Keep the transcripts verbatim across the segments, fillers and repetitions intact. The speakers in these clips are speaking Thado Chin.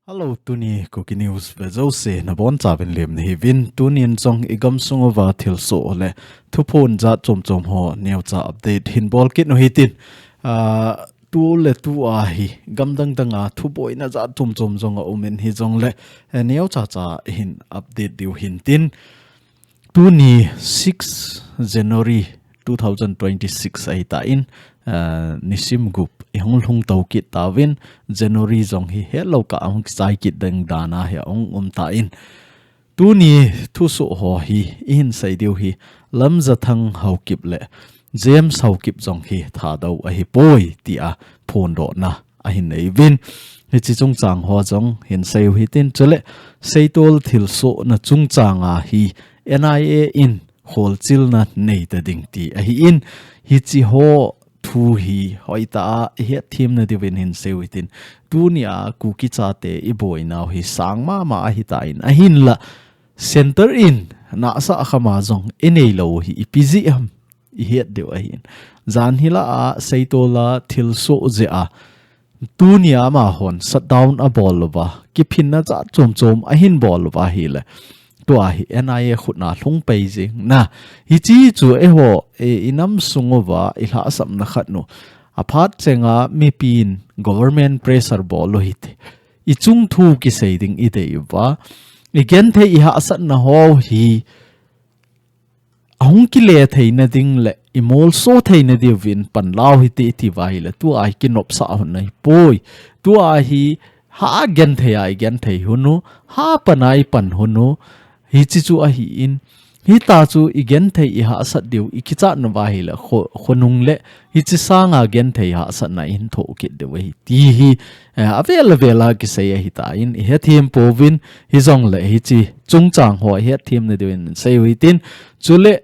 Hello, tuni Kuki News ve jouse nabonchauvin lemna hiuvin. Tunin jong igamsung uva thilsoh le thuphon jat chomchom ho neocha update hinbol kit u hitin. Ah, tuletua hi gamdang danga thuboina jat chomchom jong aumin hijongle, eh, neocha cha hin update diu hintin. Tuni six January two thousand twenty-six ahitan, ah, nisim gup ihung lhung to kit tauvin, January jong hi helou kah ahung kichai kit ding dana hi ahung um tan. Tuni thusoh ho hi ihin sei diu hi Lamjathang Haokip le James Haokip jong hi Thadou ahipoi tia phondohna ahin neiuvin. Hiche chungchang ho jong hin sei u hitin, chule Seitol thilsohna chungchanga hi N I A in kholchilna neita ding ti ahin, hiche ho thu hi hoitah a ihet themna diuvin hin sei u hitin. Tunia Kuki chate iboinau hi sang mama ahitan, ahinla Center in nasa khama jong inei lou hi ipi jeh ham ihet diu ahin. Jan hilai a Seitol a thilsoh jeh a tunia amahon shutdown abol uva, kiphinna jat chomchom ahin bol uva ahile, tua hi N I A khutna lhung pai jing na. Hiche chu eiho, e, inam sung uva ilhahsamna khat u. Aphat chenga mipin government pressure bol u hite. Ichung thu kisei ding idei uva, igenthei ihahsatna ho hi ahung kile theina ding le imolso theina diuvin panla u hite iti uva ahile, tua hi kinopsah hon ahipoi. Tua hi ha genthei a igenthei hon u, ha pan a ipan hon u, hiche chu ahin, hitia chu igenthei ihahsat diu ikichat nauva ahile, kho, khonung le hiche sanga genthei hahsatna ihin thoh kit diu ahi ti hi, eh, avel avel a kisei ahitan, ihet them pouvin, hijongle hiche chungchang ho ihet themna diuvin sei u hitin, chule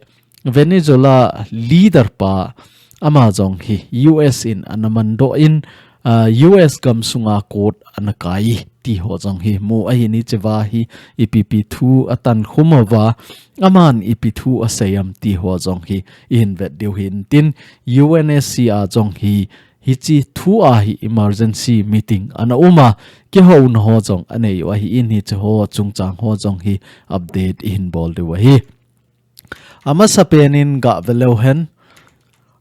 Venezuela leader pa ama jong hi U S in ana mandoh in, ah, U S gamsunga court ana kai ti ho jong hi mu ahin, hichea hi ipi ipi thu atan khum uva, aman ipi thu asei am ti ho jong hi ihin vet diu hintin, U N S C a jong hi hiche thua hi emergency meeting ana um a, kihouna ho jong anei u ahin, hiche ho chungchang ho jong hi update ihin bol diu ahi. Amasapen in gah ve leu hen,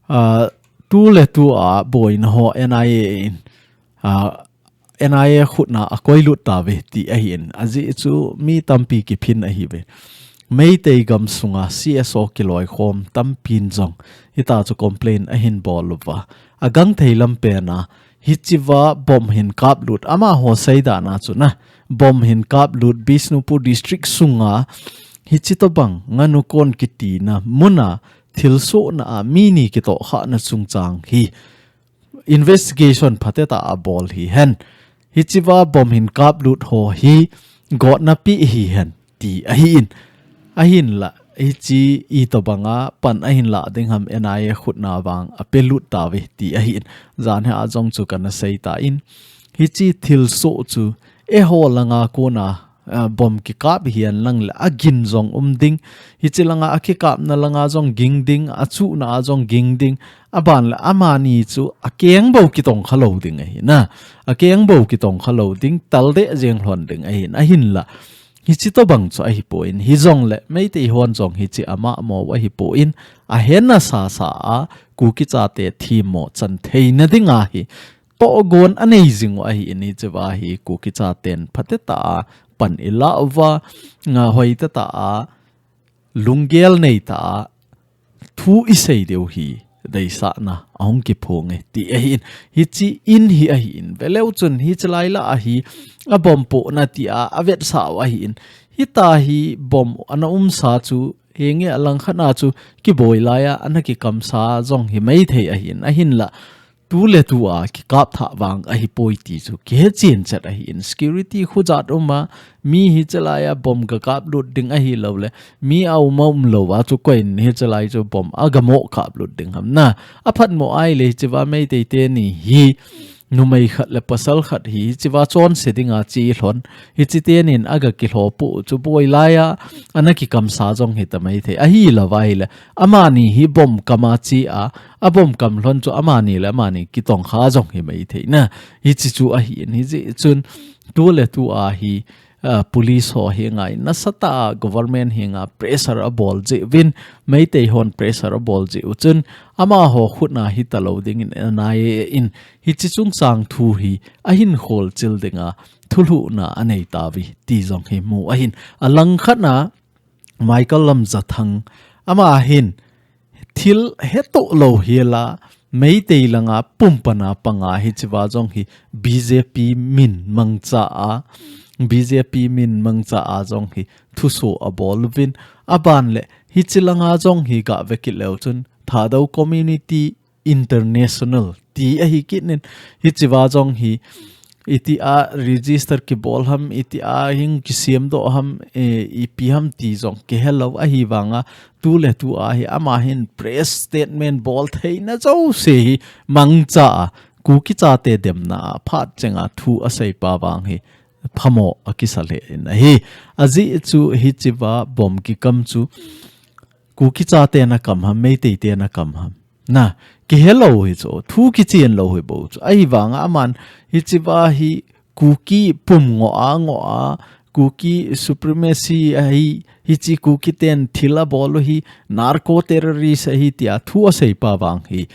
ah, tuletua boina ho N I A in, ah, N I A khutna akoilut tauve ti ahin. Ajeh chu mi tampi kiphin ahiuve. Meitei gamsunga C S O kiloikhom tampin jong hitia chu complain ahin bol uva, agangthei lampen a, hichea bomb hin kaplut, amaho seidan a chu na, bomb hin kaplut Bishnupur district sunga, hiche tobang Nganukon kitina muna thilsohna a mi ni kitohkhahna chungchang hi investigation phatecha a bol hihen. Hichea bomb hin kaplut ho hi gotna pe hihen ti ahin. Ahinla, hiche itobanga pan ahin lah ding ham, N I A khutna vang apelut tauve ti ahin. Janhi a jong chu kana seitan, hiche thilsoh chu eiho langa kona, ah, bomb kikap hihen lang le agin jong um ding. Hiche langa akikapna langa jong ging ding, achuhna a jong ging ding. Aban le amani chu akeng bou kitongkha lou ding ahi na. Akeng bou kitongkha lou ding, talde jeng lhon ding ahin. Ahinla, hiche tobang chu ahipon, hijongle Meitei hon jong hiche amamo ahipon, ahenna sasa a Kuki chate themmo chan theina dinga hi tohgon anei jing u ahin, hichea hi Kuki chaten phatecha a pan ilah uva, nga hoitecha a lunggel neitah a thu isei diu hi deisahna ahung kiphonge ti ahin. Hiche in hi ahin. Veleu chun hiche laila ahi, abomb pohna tia avetsah u ahin. Hitia hi bomb ana umsa chu, henge alangkhat a chu kiboi laiya ana kikamsa jong himai thei ahin. Ahinla, tuletua kikap thah vang ahipoi ti chu kihechen chet ahin. Security khujat uma, mi hiche laiya bomb gakaplut ding ahilou le, mi auma umlouva chu koiin hiche lai chu bomb agamoh kaplut ding ham na. Aphatmo ahile hichea Meitei teni hi numei khat le pasal khat hi, hichiva chonse dinga chi lhon, hichi tenin aga kilhopu chu boi laiya, ana kikamsa jong hita maithei. Ahi lou va ahile, amani hi bomb kama chi a, a bomb kam lhon chu amani le amani kitongkha jong hi maithei na. Hichi chu ahin, hijeh chun, tu le tu a hi, ah, police ho hi ngai nasatah a government hi nga pressure abol jeh uvin, Meitei hon pressure abol jeh u chun, amaho khutna hita lou dingin anai in, hichi chungchang thu hi ahin kholchil dinga thulhuhna anei tauve ti jong hi mu ahin. Alangkhat na Michael Lamjathang ama hin thil hetoh lou hi la, Meitei langa pumpana panga hichiva jong hi B J P min mangcha a, B J P min mangcha a jong hi thuso abol uvin, aban le hichi langa jong hi gave kit leu chun Thadou Community International ti ahi kit nin, hichiva jong hi iti a register kibol ham, iti a hing kisiam doh ham, eh, ipi ham ti jong kihelou ahi vanga, tu le tu a hi ama hin press statement bol theina jouse hi mangcha a, Kuki chate demna a phat chenga thu asei pa vang hi phamo akisa lheh in ahi. Ajeh chu hichiva bomb kikam chu Kuki chate na kam ham, Meitei te na kam ham. Na, kihelou hi chu, thu kichen lou hi bou chu. Ahi vanga aman, hichiva hi Kuki pum ngo a, ngo a, Kuki supremacy ahi, hichi Kuki ten thil abol u hi, narco terrorist ahi tia thu asei pa vang hi,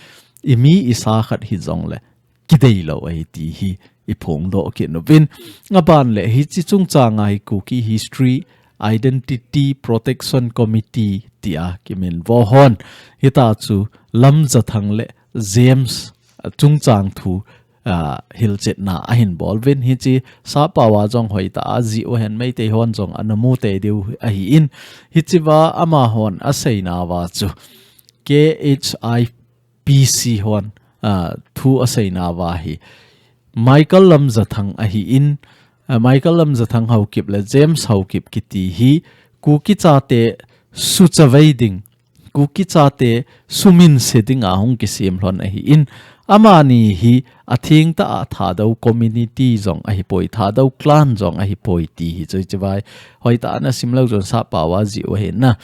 imi isa khat hi jong le, kidei lou ahi ti hi iphongdoh kit uvin. Aban le hichi chungchang a hi Kuki History Identity Protection Committee tia kiminvo hon. Hita chu Lamjathang le James, ah, chungchang thu, ah, hilchetna ahin bol uvin. Hichi sappao a jong hoitah a jih uhen, Meitei hon jong ana mu tei diu ahin. Hichiva amahon aseina uva chu K H I P C hon, ah, thu aseina uva hi Michael Lamjathang ahin, ah, Michael Lamjathang Haokip le James Haokip kiti hi Kuki chate suchavei ding, Kuki chate suminse dinga hung kisem lhon ahin, amani hi athengtah a Thadou community jong ahipoi, Thadou clan jong ahipoi ti hi chu hichiva hi hoitah a nasim leu chun sappao a jih uhen na.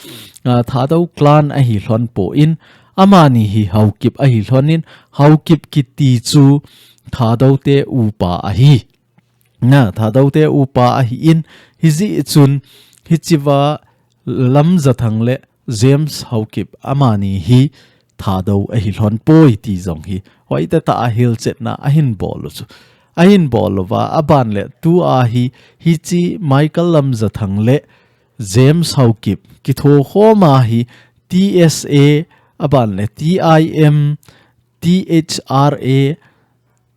Ah, Thadou clan ahi lhon pon, amani hi Haokip ahi lhon in, Haokip kiti chu Thadou te upa ahi. Na, Thadou te upa ahin, hijeh chun, hichiva Lamjathang le James Haokip amani hi Thadou ahi lhon poi ti jong hi hoitah a hilchetna ahin bol u chu. Ahin bol uva, aban le tu a hi, hichi Michael Lamjathang le James Haokip kithokhom a hi T S A, aban le T I M, T H R A,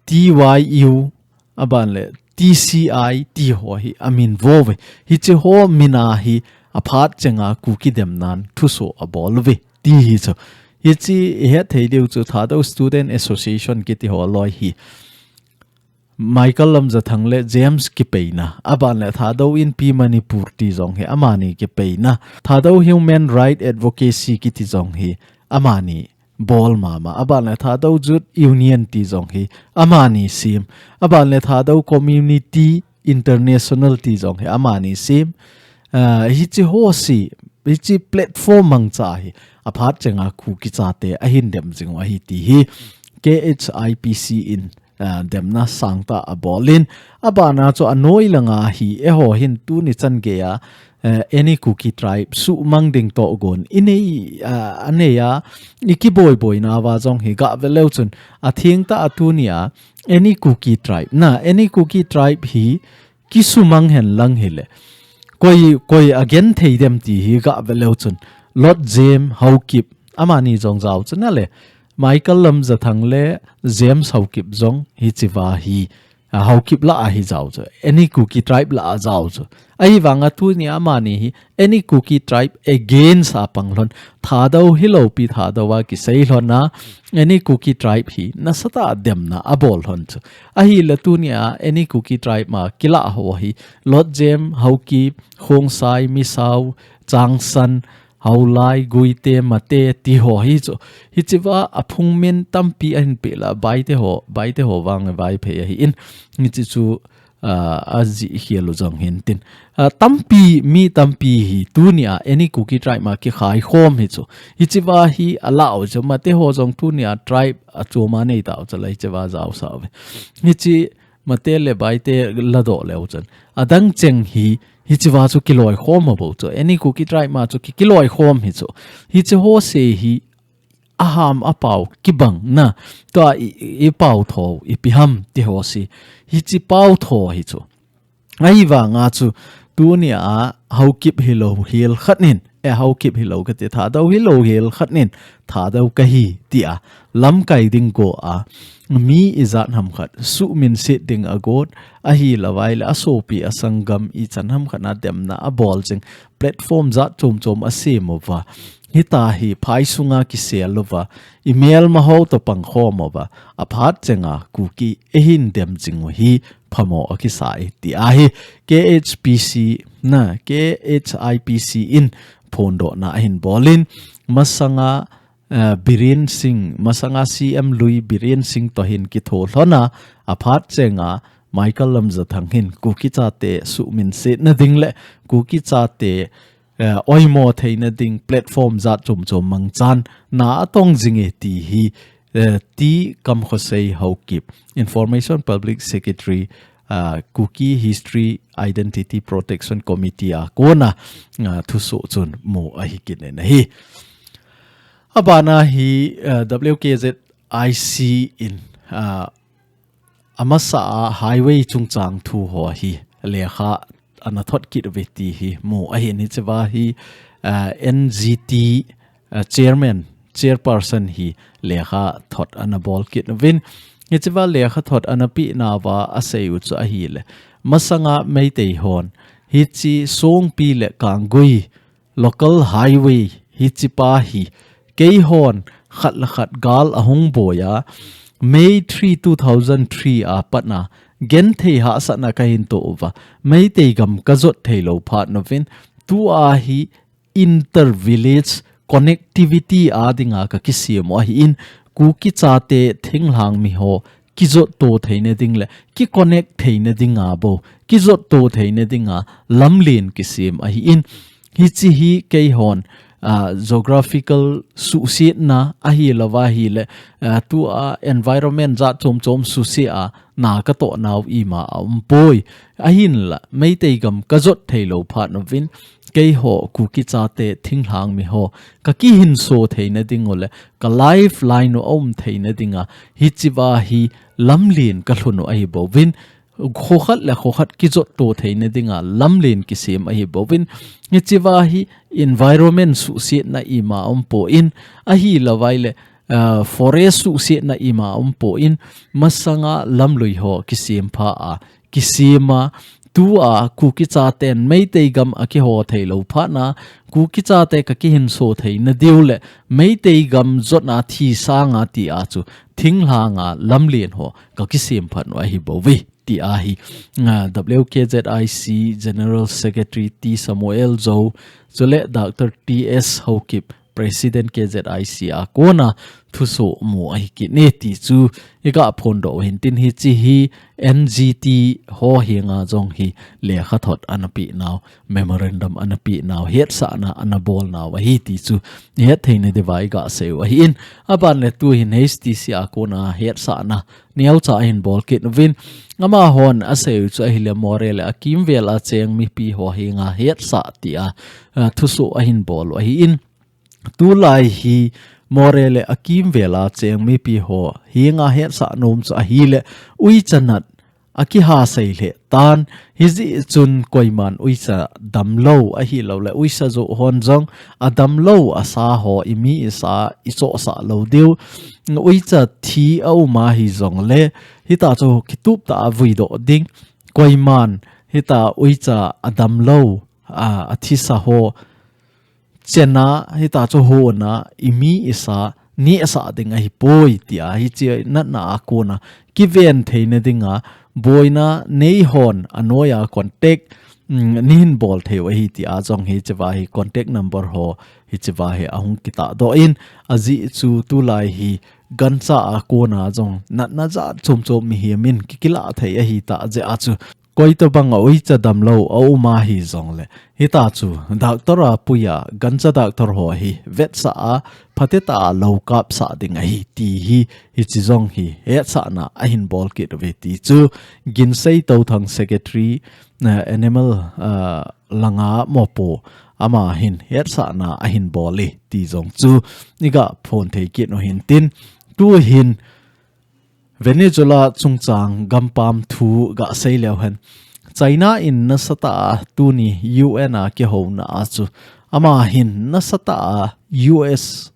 T Y U, aban le T C I ti ho hi amin vo uve. Hichi ho min a hi aphat chenga Kuki demnan thuso abol uve ti hi chu. Hichi ihet thei diu chu Thadou Student Association kiti ho loi hi Michael Lamjathang le James kipeina, aban le Thadou Inpi Manipur ti jong hi amani kipeina, Thadou Human Right Advocacy kiti jong hi amani bol mama, aban le Thadou Youth Union ti jong hi amani sem, aban le Thadou Community International ti jong hi amani sem. Ah, hichi ho si, hichi platform mangcha hi aphat chenga Kuki chate ahin dem jing u ahi ti hi K H I P C in, ah, demna sangtah abol in, abana chu anoi langa hi eiho hin tuni chan geiya, eh, any Kuki tribe suhmang ding tohgon inei, ah, anei a, ikiboiboina uva jong hi gave leu chun athengtah a tunia any Kuki tribe, na, any Kuki tribe hi kisumang hen lang hile, koi, koi agenthei dem ti hi gave leu chun, Lord James Haokip, amani jong jao chu na le, Michael Lamjathang le James Haokip jong hichiva hi, ah, Haokip lah a hi jao chu, any Kuki tribe lah a jao chu. Ahivanga tunia amani hi any Kuki tribe against a pang lhon, Thadou hilou pi Thadou a kisei lhon a, any Kuki tribe hi nasatah a demna abol lhon chu. Ahile tunia any Kuki tribe ma kilah ho hi, Lord James Haokip, Khongsai, Misao, Changsan, Haolai, Guite, Mate ti ho hi chu. Hichea aphung min tampi ahin peh la, Baite ho, Baite ho vang e Vaiphei ahi in. Hichi chu, ah, ajih khel u jong hin tin. Ah, tampi, mi tampi hi tunia any Kuki tribe ma kikhai khom hi chu. Hichea hi alah u chu Mate ho jong tunia tribe achom a nei tau chu la hichea jaosah uve. Hichi Mate le Baite ladoh leu chun. Adang cheng hi, hichea chu kiloi khom a bou chu. Any Kuki tribe ma chu ki, kiloi khom hi chu. Hichi ho se hi aham apao kibang na. Tua i, i, i pao tho, ipi ham ti ho se. Hichi pao tho hi chu. Ahivanga chu tunia Haokip hilou hel khat nin, eh, Haokip hilou kati, Thadou hilou hel khat nin, Thadou kahi tia lamkai ding go a, mi ijat ham khat suhminset ding agot, ahilouva ahile asopi asanggam ichan ham khat na demna abol jing, platform jat chom chom asem uva. Hitia hi phai sunga kisel uva, imelma ho toh pang khom uva, aphat chenga Kuki eihin dem jing u hi phamo akisa e ti ahi. K H P C na, K H I P C in phondohna ahin bol in, masanga, eh, Biren Singh, masanga C M lui Biren Singh toh hin kitho lhon a, aphat chenga Michael Lamjathang hin Kuki chate suhminsetna ding le Kuki chate, eh, oimo theina ding platform jat chom chom mangchan na atong jing e ti hi, eh, T Kamkhosei Haokip, Information Public Secretary, ah, Kuki History Identity Protection Committee a kona, ah, thusoh chun mu ahi kit in ahi. Abana hi, ah, W K Z I C in, ah, amasa a highway chungchang thu ho hi lekha ana thot kit uve ti hi mu ahin, hichea hi, ah, N G T, ah, chairman, chairperson hi lekha thot ana bol kit uvin. Hichea lekha thot ana peh nauva asei u chu ahile, masanga Meitei hon hichi Songpi le Kanggui local highway hichi pa hi keihon khat le khat gal ahung boi a, May three, two thousand three a pat na genthei hahsatna kahin toh uva, Meitei gam kajot thei lou phat nauvin, tua hi inter village connectivity a dinga kakisem u ahin, Kuki chate thinglhang mi ho kijot to theina ding le kiconnect theina dinga bou, kijot to theina dinga lamlen kisem ahin, hichi hi keihon, ah, geographical suhsetna ahilouva ahile, ah, tua environment jat chom chom suse a na katoh nau ima aumpoi. Ahinla, Meitei gam kajot thei lou phat nauvin, keiho Kuki chate thinglhang mi ho kakihinso theina ding u le ka lifeline u aum theina dinga hichea hi lamlen kalhun u ahi bouvin, kho khat le kho khat kijot to theina dinga lamlen kisem ahi bouvin, hichea hi environment suhsetna ima aumpon, ahilouva ahile, ah, forest suhsetna ima aumpon, masanga lamlui ho kisem pha a, kisem a, tua Kuki chaten Meitei gam akiho thei lou phat na, Kuki chate kakihinso theina diu le Meitei gam jotna thi sanga tia chu thinglhanga lamlen ho kakisem phat u ahi bouve ti ahi. Ah, W K Z I C General Secretary T Samuel Zou, chule Doctor T S Haokip, President K Z I C a kona thusoh mu ahi kit e ti chu iga phondoh u hin tin, hichi hi N G T ho henga jong hi lekha thot ana pe nau, memorandum ana pe nau, hetsahna ana bol nau ahi ti chu ihet theina diuva iga sei u ahin, aban le tu hin H T C a kona hetsahna neocha ahin bol kit uvin, amahon asei u chu ahile Moreh le akimvel a cheng mipi ho henga hetsah tia, ah, thusoh ahin bol u ahin, tulai hi Moreh le akimvel a cheng mipi ho henga hetsah nom chu ahile uicha nat akiha sei lheh tan, hijeh chun koiman uicha damlou ahilou le uicha joh hon jong adamlou asa ho imi isa ichohsah lou diu, uicha thi aum ahi jong le hitia chu kitup tah a vuidoh ding, koiman hitia uicha adamlou, a, athisa ho chena hitia chu hona imi isa nehsah ding ahipoi tia hichi natna a kona kiven theina dinga boina neihon anoiya contact um, neihin bol thei u ahi tia jong hichea hi contact number ho hichea hi ahung kitahdoh in, ajeh chu tulai hi gancha a kona jong natna jat chom chom mihem in kikilah thei ahi tah jeh a chu, koitobang a uicha damlou a um ahi jongle, hitia chu doctor a puiya gancha doctor ho hi vetsah a phatetah a lou kapsah ding ahi ti hi, hiche jong hi hetsahna ahin bol kit uve ti chu Ginsei Touthang, Secretary, eh, Animal, eh, langa mopo, ama hin hetsahna ahin bol e ti jong chu iga phon thei kit u hintin, tuhin Venezuela chungchang gampam thu gasei leu hen, China in nasatah a tuni U N a kihouna a chu, ama hin nasatah a U S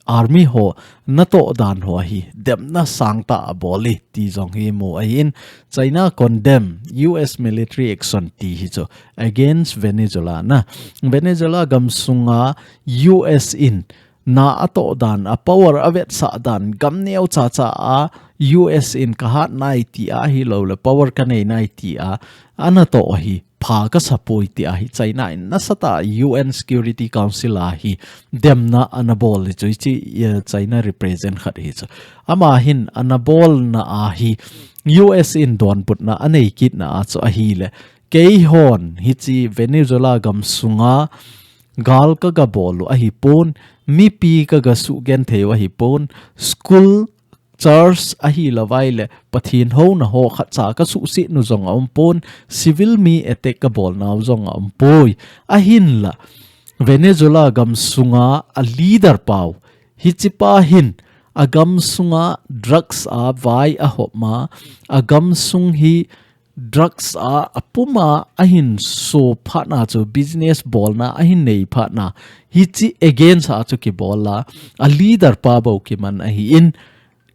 Army ho natoh dan ho hi demna sangtah a bol e ti jong hi mu ahin, China condemn U S military action ti hi chu against Venezuela na. Venezuela gamsunga U S in na atoh dan, a power avetsah dan, gam neocha cha a U S in kahat nai tia ahilouleh power kanei nai tia anatoh hi pha kasapoi tia hi China in nasatah a U N Security Council a hi demna anabol hi chu hiche, eh, China represent khat hi chu. Ama hin anabolna a hi U S in donbutna anei kitna a chu ahile, keihon hiche Venezuela gamsunga gal kaga bol u ahipon, mipi kaga suhgenthei u ahipon, school, church ahilouvaile Pathen houna ho khatcha kasuhset u jong aumpon, civil mi attack kabolnau jong aumpoi. Ahinla Venezuela gamsunga a leader pau, hichepa hin agamsunga drugs a vai ahopma, agamsung hi drugs a apuma ahin so phatna chu business bolna ahin nei phatna, hiche against a chu kibola, a leader pa bou kiman ahin,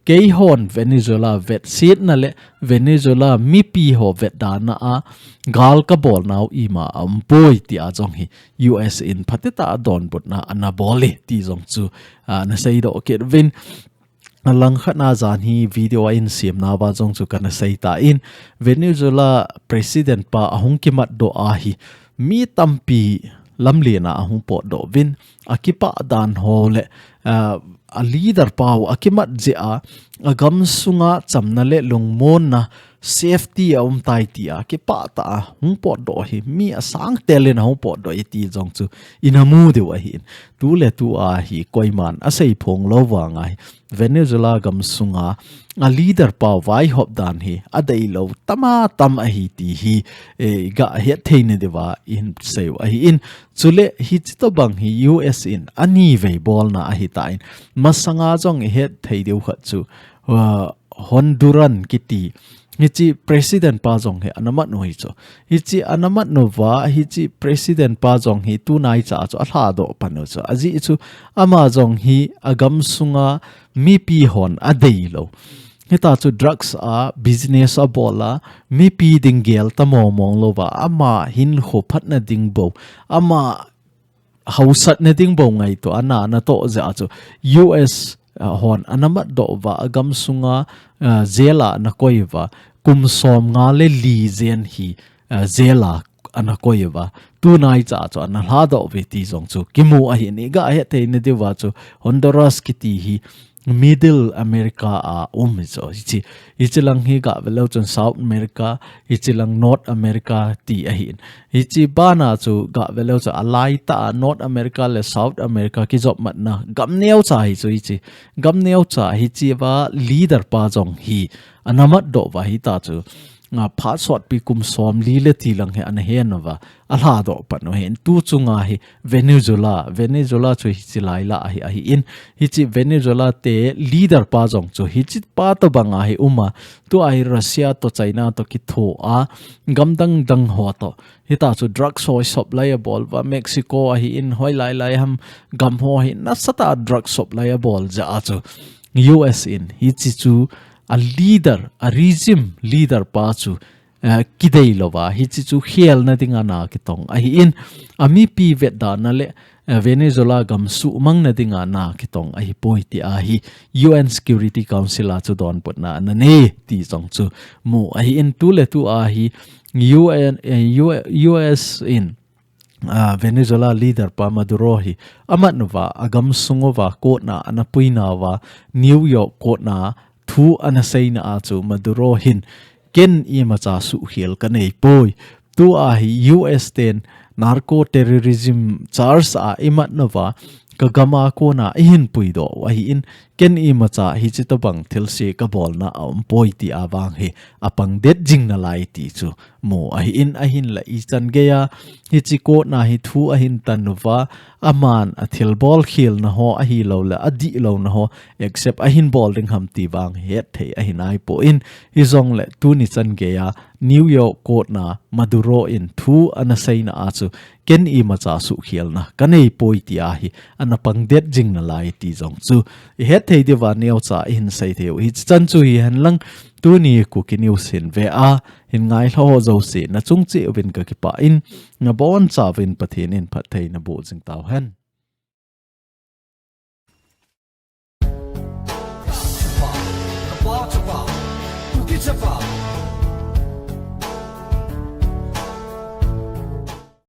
keihon Venezuela vetsetna le Venezuela mipi ho vetdana a gal kabolnau ima aumpoi tia jong hi U S in phatetah a donbutna anabol e ti jong chu, ah, naseidoh kit uvin. Alangkhatna jan hi video a insiamna uva jong chu kana seitan, Venezuela President pa ahung kimatdoh a hi mi tampi lamlen a ahung potdoh uvin, akipah dan ho le, ah, a leader pau akimat jeh a, agamsunga chamna le lungmonna safety aumtai tia kipah tah a hung potdoh hi mi asangtelin ahung potdoh e ti jong chu inamu diu ahin. Tuletua hi koiman aseiphong lou vanga hi Venezuela gamsunga a leader pau vaihop dan hi adeilou tama tam ahi ti hi, eh, gahet theina diuva ihin seiu ahin. Chule hiche tobang hi U S in anivei bolna ahitan, masanga jong ihet thei diu khat chu, uh, Honduran kiti, hiche President pa jong hi anamat u hi chu. Hiche anamat uva, hiche President pa jong hi tunaicha chu alhadoh pan u chu. Ajeh chu ama jong hi agamsunga mipi hon adeilou, hitia chu drugs a business abola, mipi ding gel ta mong mong louva, ama hinkho phatna ding bou, ama hausatna ding bou ngaito ana natoh jeh a chu U S, ah, hon anamatdoh uva, agamsunga, ah, jail a anakoi uva, kum somnga le li jen hi, ah, jail a anakoi uva, tunaicha chu analhadoh uve ti jong chu kimu ahin, igahet theina diuva chu Honduras kiti hi Middle America a um hi chu. Hiche, hiche lang hi gaveleu chun South America, hiche lang North America ti ahin. Hiche bana chu gaveleu chu alaitah a North America le South America kijopmatna gam neocha hi chu hiche. Gam neocha hichea leader pa jong hi anamatdoh uva hitia chu, ah, phat sotpi kum somli le ti lang hi anahen uva, alhadoh pan u hin. Tu chunga hi Venezuela, Venezuela chu hiche laila ahi, ahin. Hiche Venezuela te leader pa jong chu hichepa tobanga hi uma, tua hi Russia to China to kithoa, gam dang dang ho to hitia chu drugs ho supply abol uva, Mexico ahin, hoilai lai ham gam ho hi nasatah a drugs supply abol jeh a chu U S in hiche chu a leader, a regime leader pa chu eh, kidei louva, hiche chu khelna dinga na kitong ahin, amipi vetdana le, eh, Venezuela gam suhmangna dinga na kitong ahipoi tia hi U N Security Council a chu donbutna ana nei ti jong chu mu ahin, tuletu a hi U N, eh, U-, U S in, ah, Venezuela leader pa Maduro hi amat uva, agam sung uva court na ana puina uva, New York court na thu ana seina a chu Maduro hin ken imacha suhkhel ka neipoi. Tua hi U S ten narco terrorism charge a imat uva, ka gam a kona ihin puidoh u ahin, ken imacha hiche tobang thilse ka bolna aumpoi tia vang hi apang det jing nalai ti chu mu ahin, ahinla ichan geiya hiche court na hi thu ahin tan uva, aman athilbol khelna ho ahilouleh adihlouna ho accept ahin bol ding ham ti vang hi hetthei ahi naipon, hijongle tuni chan geiya New York court na Maduro in thu ana seina a chu ken imacha suhkhelna ka neipoi tia hi ana pang det jing nalai ti jong chu ihetthei diuva neocha ihin seithei u. Hichan chu hihen lang, tuni Kuki News hin ve a hin ngailha ho jouse nachung cheh uvin ka kipah in, nabonchauvin Pathen in phatthei naboh jing tauhen. Chapa, Chapa, Kuki Chapa.